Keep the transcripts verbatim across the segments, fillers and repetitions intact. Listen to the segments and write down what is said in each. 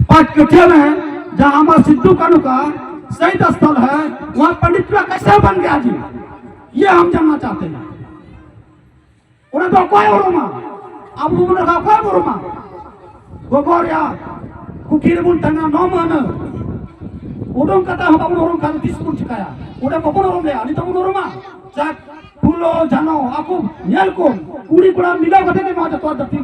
पांच कठिया में जहाँ हमारा सिद्धू कान्हू का शहीद स्थल है, वहाँ पंडित पूरा कैसे बन गया जी, ये हम जानना चाहते हैं। ᱚᱱᱟ ᱫᱚ ᱚᱠᱚᱭ ᱩᱨᱩᱢᱟ? ᱟᱵᱚ ᱵᱚᱱ ᱞᱟᱜᱟᱣ ᱚᱠᱚᱭ ᱩᱨᱩᱢᱟ? ᱜᱚᱜᱚ ᱨᱮᱭᱟᱜ ᱠᱩᱠᱷᱤ ᱨᱮᱵᱚᱱ ᱛᱟᱦᱮᱱᱟ ᱱᱚ ᱢᱟᱹᱦᱱᱟᱹ᱾ ᱩᱰᱩᱝ ᱠᱟᱛᱮ ᱦᱚᱸ ᱵᱟᱵᱚᱱ ᱩᱨᱩᱢ ᱠᱷᱟᱱ ᱛᱤᱥ ᱵᱚᱱ ᱪᱤᱠᱟᱭᱟ? ᱚᱸᱰᱮ ᱵᱟᱵᱚᱱ ᱩᱨᱩᱢ ᱞᱮᱭᱟ, ᱱᱤᱛᱚᱜ ᱵᱚᱱ ᱩᱨᱩᱢᱟ᱾ ᱪᱟᱠ, ᱯᱷᱩᱞᱳ, ᱡᱷᱟᱱᱳ, ᱟᱠᱚ ᱧᱮᱞ ᱠᱚᱢ, ᱠᱩᱲᱤ ᱠᱚᱲᱟ ᱢᱤᱞᱟᱹᱣ ᱠᱟᱛᱮ ᱜᱮ ᱱᱚᱣᱟ ᱡᱚᱛᱚ ᱫᱷᱟᱹᱨᱛᱤ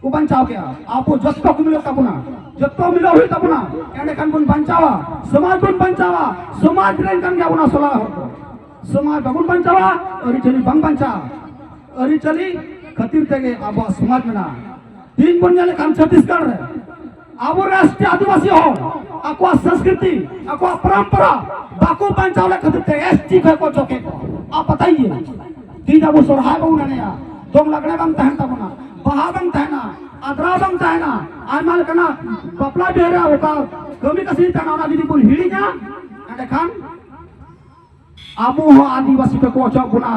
ᱠᱚ ᱵᱟᱧᱪᱟᱣ ᱠᱮᱜᱼᱟ᱾ ᱟᱵᱚ ᱡᱚᱛᱚ ᱠᱚ ᱢᱤᱞᱟᱹᱣ ᱛᱟᱵᱚᱱᱟ, ᱡᱚᱛᱚ ᱢᱤᱞᱟᱹᱣ ᱦᱩᱭᱩᱜ ᱛᱟᱵᱚᱱᱟ᱾ ᱮᱸᱰᱮᱠᱷᱟᱱ ᱵᱚᱱ ᱵᱟᱧᱪᱟᱣᱟ, ᱥᱚᱢᱟᱡᱽ ᱵᱚᱱ ᱵᱟᱧᱪᱟᱣᱟ᱾ ᱥᱚᱢᱟᱡᱽ ᱨᱮᱱ ᱠᱟᱱ ᱜᱮᱭᱟ ᱵᱚᱱ ᱟᱥᱚᱞᱟ ᱦᱚᱲ ᱫᱚ᱾ ᱥᱚᱢᱟᱡᱽ ᱵᱟᱵᱚᱱ ᱵᱟᱧᱪᱟᱣᱟ, ᱟᱹᱨᱤᱪᱟᱹᱞᱤ ᱵᱟᱝ ᱵᱟᱧᱪᱟᱜᱼᱟ᱾ ᱟᱹᱨᱤᱪᱟᱹᱞᱤ ᱠᱷᱟᱹᱛᱤᱨ ᱛᱮᱜᱮ ᱟᱵᱚᱣᱟᱜ ᱥᱚᱢᱟᱡᱽ ᱢᱮᱱᱟᱜᱼᱟ᱾ ᱛᱮᱦᱮᱧ ᱵᱚᱱ ᱧᱮᱞᱮᱫ ᱠᱟᱱ ᱪᱷᱟᱹᱛᱤᱥᱜᱚᱲ ᱨᱮ ᱟᱵᱚ ᱨᱟᱥᱴᱨᱤᱭᱚ ᱟᱹᱫᱤᱵᱟᱹᱥᱤ ᱦᱚᱲ ᱟᱠᱚᱣᱟᱜ ᱥᱚᱝᱥᱠᱨᱤᱛᱤ, ᱟᱠᱚᱣᱟᱜ ᱯᱚᱨᱚᱢᱯᱚᱨᱟ ᱵᱟᱠᱚ ᱵᱟᱧᱪᱟᱣ ᱞᱮᱫ ᱠᱷᱟᱹᱛᱤᱨ ᱛᱮ ᱮᱥ ᱴᱤ ᱠᱷᱚᱱ ᱠᱚ ᱚᱪᱚᱜ ᱠᱮᱫ ᱠᱚᱣᱟ᱾ ᱟᱯ ᱵᱟᱛᱟᱭᱤᱭᱮ, ᱛᱮᱦᱮᱧ ᱟᱵᱚ ᱥᱚᱨᱦᱟᱭ ᱵᱟᱵᱚᱱ ᱮᱱᱮᱡᱼᱟ, ᱫᱚᱝ ᱞᱟᱜᱽᱲᱮ ᱵᱟᱝ ᱛᱟᱦᱮᱱ ᱛᱟᱵᱚᱱᱟ, ᱵᱟᱦᱟ ᱵᱟᱝ ᱛᱟᱦᱮᱱᱟ, ᱟᱫᱽᱨᱟ ᱵᱟᱝ ᱛᱟᱦᱮᱱᱟ, ᱟᱭᱢᱟ ᱞᱮᱠᱟᱱᱟᱜ ᱵᱟᱯᱞᱟ ᱵᱤᱦᱟᱹ ᱨᱮ ᱚᱠᱟ ᱠᱟᱹᱢᱤ ᱠᱟᱹᱥᱱᱤ ᱛᱟᱦᱮᱱᱟ, ᱚᱱᱟ ᱡᱩᱫᱤ ᱵᱚᱱ ᱦᱤᱲᱤᱧᱟ, ᱮᱸᱰᱮᱠᱷᱟᱱ ᱟᱵᱚ ᱦᱚᱸ ᱟᱹᱫᱤᱵᱟᱹᱥᱤ ᱠᱚᱠᱚ ᱚᱪᱚᱜ ᱵᱚᱱᱟ᱾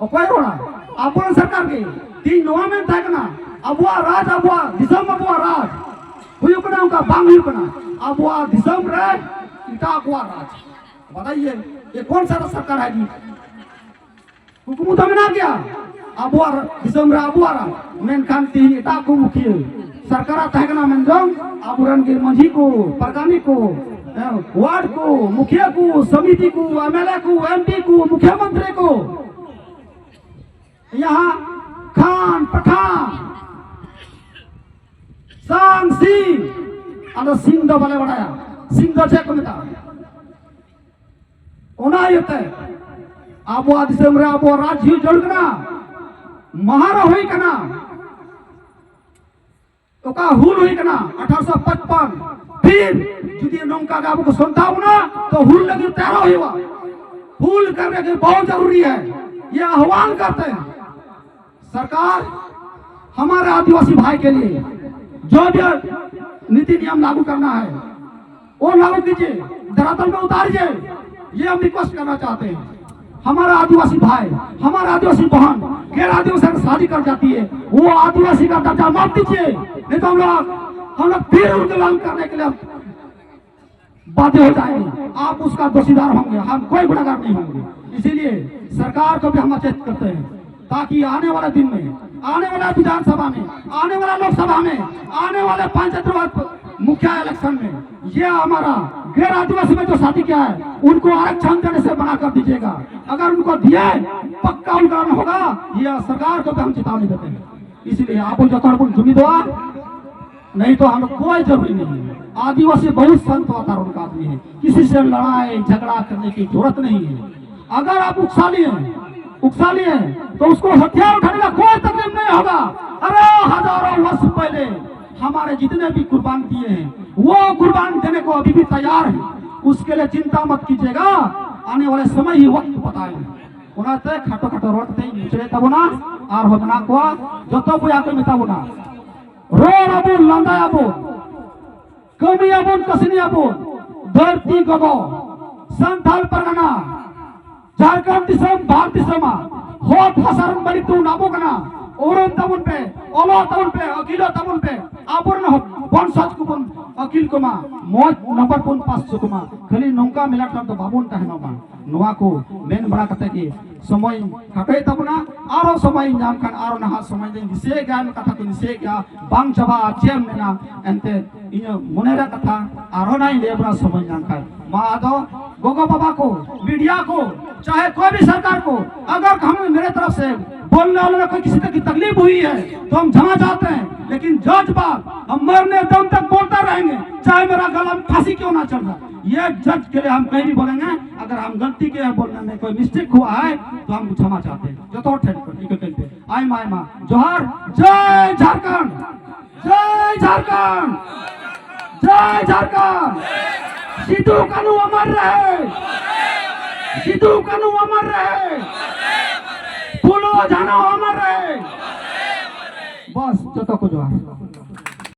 ᱚᱠᱚᱭ ᱨᱚᱲᱟ? ᱟᱵᱚᱨᱮᱱ ᱥᱚᱨᱠᱟᱨ ᱜᱮ᱾ ᱛᱮᱦᱮᱧ ᱱᱚᱣᱟ ᱢᱮᱱ ᱛᱟᱦᱮᱸ ᱠᱟᱱᱟ, ᱟᱵᱚᱣᱟᱜ ᱨᱟᱡᱽ, ᱟᱵᱚᱣᱟᱜ ᱫᱤᱥᱚᱢ, ᱟᱵᱚᱣᱟᱜ ᱨᱟᱡᱽ ᱦᱩᱭᱩᱜ ᱠᱟᱱᱟ, ᱚᱱᱠᱟ ᱵᱟᱝ ᱦᱩᱭᱩᱜ ᱠᱟᱱᱟ᱾ ᱟᱵᱚᱣᱟᱜ ᱫᱤᱥᱚᱢ ᱨᱮ ᱮᱴᱟᱜ ᱠᱚᱣᱟᱜ ᱨᱟᱡᱽ᱾ ᱵᱟᱰᱟᱭ ᱜᱮ, ᱮᱠᱷᱚᱱ ᱥᱟᱨᱟ ᱥᱚᱨᱠᱟᱨ ᱦᱟᱡᱤ ᱠᱩᱠᱢᱩ ᱫᱚ ᱢᱮᱱᱟᱜ ᱜᱮᱭᱟ, ᱟᱵᱚᱣᱟᱜ ᱫᱤᱥᱚᱢ ᱨᱮ ᱟᱵᱚᱣᱟᱜ ᱨᱟᱡᱽ, ᱢᱮᱱᱠᱷᱟᱱ ᱛᱮᱦᱮᱧ ᱮᱴᱟᱜ ᱠᱚ ᱢᱩᱠᱷᱤᱭᱟᱹ ᱥᱚᱨᱠᱟᱨᱟᱜ ᱛᱟᱦᱮᱸ ᱠᱟᱱᱟ ᱢᱮᱱᱫᱚ ᱟᱵᱚᱨᱮᱱ ᱜᱮ ᱢᱟᱹᱡᱷᱤ ᱠᱚ, ᱯᱟᱨᱜᱟᱱᱤ ᱠᱚ, ᱦᱮᱸ, ᱣᱟᱨᱰ ᱠᱚ, ᱢᱩᱠᱷᱤᱭᱟᱹ ᱠᱚ, ᱥᱚᱢᱤᱛᱤ ᱠᱚ, ᱮᱢ ᱮᱞ ᱮ ᱠᱚ, ᱮᱢ ᱯᱤ ᱠᱚ, ᱢᱩᱠᱷᱭᱚᱢᱚᱱᱛᱨᱤ ᱠᱚ, ᱭᱟᱦᱟᱸ ᱠᱷᱟᱱ ᱯᱟᱴᱷᱟᱱ ᱥᱟᱝ ᱥᱤᱝ, ᱟᱫᱚ ᱥᱤᱝ ᱫᱚ ᱵᱟᱞᱮ ᱵᱟᱲᱟᱭᱟ, ᱥᱤᱝ ᱫᱚ ᱪᱮᱫ ᱠᱚ ᱢᱮᱛᱟᱜᱼᱟ? ᱚᱱᱟ ᱤᱭᱟᱹᱛᱮ ᱟᱵᱚᱣᱟᱜ ᱫᱤᱥᱚᱢ ᱨᱮ ᱟᱵᱚᱣᱟᱜ ᱨᱟᱡᱽ ᱦᱩᱭ ᱡᱟᱹᱨᱩᱲ ᱠᱟᱱᱟ, ᱢᱟᱦᱟᱨᱟ ᱦᱩᱭ ᱠᱟᱱᱟ᱾ ᱚᱠᱟ ᱦᱩᱞ ᱦᱩᱭ ᱠᱟᱱᱟ ᱟᱴᱷᱟᱨᱚᱥᱚ ᱯᱟᱸᱪᱯᱟᱱ, ᱯᱷᱤᱨ ᱡᱩᱫᱤ ᱱᱚᱝᱠᱟ ᱜᱮ ᱟᱵᱚ ᱠᱚ ᱥᱚᱱᱛᱟᱣ ᱵᱚᱱᱟ ᱛᱚ ᱦᱩᱞ ᱞᱟᱹᱜᱤᱫ ᱛᱮᱭᱟᱨᱚᱜ ᱦᱩᱭᱩᱜᱼᱟ᱾ ᱦᱩᱞ ᱠᱟᱨᱱᱮ ᱠᱮ ᱵᱚᱦᱩᱛ ᱡᱟᱨᱩᱨᱤ ᱦᱟᱭ, ᱭᱮ ᱟᱦᱣᱟᱱ ᱠᱟᱨᱛᱮ ᱦᱮᱸ ᱥᱚᱨᱠᱟᱨ, ᱦᱟᱢᱟᱨᱮ ᱟᱹᱫᱤᱵᱟᱹᱥᱤ ᱵᱷᱟᱭ ᱠᱮ ᱞᱤᱭᱮ ᱡᱚ ᱵᱤᱭᱟ ᱱᱤᱛᱤ ᱱᱤᱭᱚᱢ ᱞᱟᱜᱩ ᱠᱟᱨᱱᱟ ᱦᱟᱭ, ᱚᱱᱟ ᱞᱟᱹᱜᱤᱫ ᱡᱮ ᱫᱷᱟᱨᱟᱛᱚᱞ ᱢᱮ ᱩᱛᱟᱨ ᱡᱮ, ᱭᱮ ᱦᱟᱢ ᱨᱤᱠᱣᱮᱥᱴ ᱠᱟᱨᱱᱟ ᱪᱟᱦᱛᱮ ᱦᱮᱸ᱾ हमारा आदिवासी भाई, हमारा आदिवासी बहन गैर आदिवासी से शादी कर जाती है, वो आदिवासी का दर्जा मत दीजिए, नहीं तो हम लोग हम लोग फिर उनके लाल करने के लिए बाध्य हो जाएंगे। आप उसका दोषीदार होंगे, हम कोई गुनाहगार नहीं होंगे। इसीलिए सरकार को भी हम चेत करते हैं, ताकि आने वाले दिन में, आने वाला विधानसभा में, आने वाला लोकसभा में, आने वाले पंचायत चुनाव, मुखिया इलेक्शन में ये हमारा गैर आदिवासी में जो शादी किया है, उनको आरक्षण देने से मना कर दीजिएगा। अगर उनको दिए, पक्का उनका होगा। यह सरकार को भी हम चेतावनी देते हैं। इसलिए आप जो तड़पुन जुमिदवा, नहीं तो हम कोई जरूरी नहीं है। आदिवासी बहुत संत वातावरण का आदमी है, किसी से लड़ाई झगड़ा करने की जरूरत नहीं है। अगर आप उकसाली हैं, उकसाली हैं, तो उसको हथियार उठाने का कोई तकलीफ नहीं होगा। अरे, हजारों वर्ष पहले हमारे जितने भी कुर्बान दिए हैं, वो कुर्बान देने को अभी भी तैयार है। उसके लिए चिंता मत कीजिएगा, आने वाले समय ही वक्त बताएगा। ᱚᱱᱟᱛᱮ ᱠᱷᱟᱴᱚ ᱠᱷᱟᱴᱚ ᱨᱚᱲ ᱛᱮᱧ ᱢᱩᱪᱟᱹᱫ ᱛᱟᱵᱚᱱᱟ᱾ ᱟᱨᱦᱚᱸ ᱢᱮᱱᱟᱜ ᱠᱚᱣᱟ, ᱡᱚᱛᱚ ᱵᱚᱭᱦᱟ ᱠᱚ ᱢᱮᱛᱟ ᱵᱚᱱᱟ, ᱨᱚᱲ ᱟᱵᱚᱱ, ᱞᱟᱸᱫᱟᱭᱟᱵᱚᱱ, ᱠᱟᱹᱢᱤᱭᱟᱵᱚᱱ, ᱠᱟᱹᱥᱱᱤᱭᱟᱵᱚᱱ᱾ ᱫᱷᱟᱹᱨᱛᱤ ᱜᱚᱜᱚ, ᱥᱟᱱᱛᱟᱲ ᱯᱟᱨᱜᱟᱱᱟ, ᱡᱷᱟᱲᱠᱷᱚᱸᱰ ᱫᱤᱥᱚᱢ, ᱵᱷᱟᱨᱚᱛ ᱫᱤᱥᱚᱢ ᱟᱜ ᱦᱚᱛ ᱦᱟᱥᱟ ᱨᱮᱱ ᱢᱟᱹᱞᱤᱠ ᱫᱚ ᱟᱵᱚ ᱠᱟᱱᱟ᱾ ᱩᱨᱩᱢ ᱛᱟᱵᱚᱱ ᱯᱮ, ᱚᱞᱚᱜ ᱛᱟᱵᱚᱱ ᱯᱮ, ᱟᱹᱠᱤᱞᱚᱜ ᱛᱟᱵᱚᱱ ᱯᱮ, ᱟᱵᱚᱨᱮᱱ ᱵᱚᱱᱥᱚᱡᱽ ᱠᱚᱵᱚᱱ ᱟᱹᱠᱤᱞ ᱠᱚᱢᱟ, ᱢᱚᱡᱽ ᱱᱟᱢᱵᱟᱨ ᱵᱚᱱ ᱯᱟᱥ ᱦᱚᱪᱚ ᱠᱚᱢᱟ᱾ ᱠᱷᱟᱹᱞᱤ ᱱᱚᱝᱠᱟ ᱢᱮᱞᱟ ᱴᱷᱟᱨ ᱫᱚ ᱵᱟᱵᱚᱱ ᱛᱟᱦᱮᱱᱚᱜ ᱢᱟ᱾ ᱱᱚᱣᱟ ᱠᱚ ᱢᱮᱱ ᱵᱟᱲᱟ ᱠᱟᱛᱮ ᱜᱮ ᱥᱚᱢᱚᱭ ᱠᱷᱟᱴᱚᱭ ᱛᱟᱵᱚᱱᱟ᱾ ᱟᱨᱦᱚᱸ ᱥᱚᱢᱚᱭ ᱧᱟᱢ ᱠᱷᱟᱱ ᱟᱨᱦᱚᱸ ᱱᱟᱦᱟᱜ ᱥᱚᱢᱚᱭ ᱫᱚᱧ ᱫᱤᱥᱟᱹᱭᱮᱫ ᱜᱮᱭᱟ, ᱠᱟᱛᱷᱟ ᱠᱚᱧ ᱫᱤᱥᱟᱹᱭᱮᱫ ᱜᱮᱭᱟ, ᱵᱟᱝ ᱪᱟᱵᱟᱜᱼᱟ᱾ ᱪᱮᱫ ᱮᱢ ᱢᱮᱱᱟ? ᱮᱱᱛᱮ ᱤᱧᱟᱹᱜ ᱢᱚᱱᱮ ᱨᱮᱭᱟᱜ ᱠᱟᱛᱷᱟ ᱟᱨᱦᱚᱸ ᱱᱟᱦᱟᱜ ᱤᱧ ᱞᱟᱹᱭ ᱟᱵᱚᱱᱟ ᱥᱚᱢᱚᱭ ᱧᱟᱢ ᱠᱷᱟᱱ᱾ ᱢᱟ ᱟᱫᱚ ᱜᱚᱜᱚ ᱵᱟᱵᱟ ᱠᱚ, ᱢᱤᱰᱤᱭᱟ ᱠᱚ, ᱪᱟᱦᱮ ᱠᱚᱭ ᱵᱷᱤ ᱥᱚᱨᱠᱟᱨ ᱠᱚ, ᱟᱜᱟᱨ ᱦᱟᱢ ᱢᱮᱨᱮ ᱛᱚᱨᱚᱯ ᱥᱮ ᱵᱚᱞᱱᱮ ᱣᱟᱞᱟ ᱠᱚ ᱠᱤᱥᱤ ᱛᱚᱨᱦᱟ ᱠᱤ ᱛᱟᱠᱞᱤᱯ ᱦᱩᱭ ᱦᱟᱭ ᱛᱚ ᱦᱟᱢ ᱠᱷᱟᱢᱟ ᱪᱟᱦᱛᱮ ᱦᱟᱭ, ᱞᱮᱠᱤᱱ ᱡᱚᱡᱽ ᱵᱟᱵ ᱦᱟᱢ ᱢᱟᱨᱱᱮ ᱫᱚᱢ ᱛᱚᱠ ᱵᱚᱞᱛᱮ ᱨᱟᱦᱮᱸᱜᱮ, ᱪᱟᱦᱮ ᱢᱮᱨᱟ ᱜᱟᱞᱟ ᱯᱷᱟᱸᱥᱤ ᱠᱤᱭᱚᱸ ᱱᱟ ᱪᱟᱲ ᱡᱟᱭ᱾ ᱭᱮ ᱡᱚᱡᱽ ᱠᱮ ᱞᱤᱭᱮ ᱦᱟᱢ ᱠᱟᱦᱤᱸ ᱵᱷᱤ ᱵᱚᱞᱮᱸᱜᱮ, ᱟᱜᱟᱨ ᱦᱟᱢ ᱜᱟᱞᱛᱤ ᱠᱤᱭᱮ ᱦᱟᱭ ᱵᱚᱞᱱᱮ ᱢᱮ ᱠᱚᱭ ᱢᱤᱥᱴᱮᱠ ᱦᱩᱣᱟ ᱦᱟᱭ ᱛᱚ ᱦᱟᱢ ᱠᱷᱟᱢᱟ ᱪᱟᱦᱛᱮ ᱦᱟᱭ᱾ ᱡᱚᱛᱚ ᱦᱚᱲ ᱴᱷᱮᱱ ᱠᱷᱚᱱ ᱤᱠᱟᱹ ᱠᱟᱹᱧ ᱯᱮ᱾ ᱟᱭᱢᱟ ᱟᱭᱢᱟ ᱡᱚᱦᱟᱨ᱾ ᱡᱚᱭ ᱡᱷᱟᱨᱠᱷᱚᱸᱰ, ᱡᱚᱭ ᱡᱷᱟᱨᱠᱷᱚᱸᱰ, ᱡᱚᱭ ᱡᱷᱟᱨᱠᱷᱚᱸᱰ᱾ ᱥᱤᱫᱩ ᱠᱟᱹᱱᱦᱩ ᱚᱢᱚᱨ ᱨᱮᱦᱮ, ᱥᱤᱫᱩ ᱠᱟᱹᱱᱦᱩ ᱚᱢᱚᱨ ᱨᱮᱦᱮ, ᱯᱷᱩᱞᱳ ᱡᱷᱟᱱᱳ ᱚᱢᱚᱨ ᱨᱮᱦᱮ᱾ ᱵᱟᱥ, ᱡᱚᱛᱚ ᱠᱚ ᱡᱚᱦᱟᱨ᱾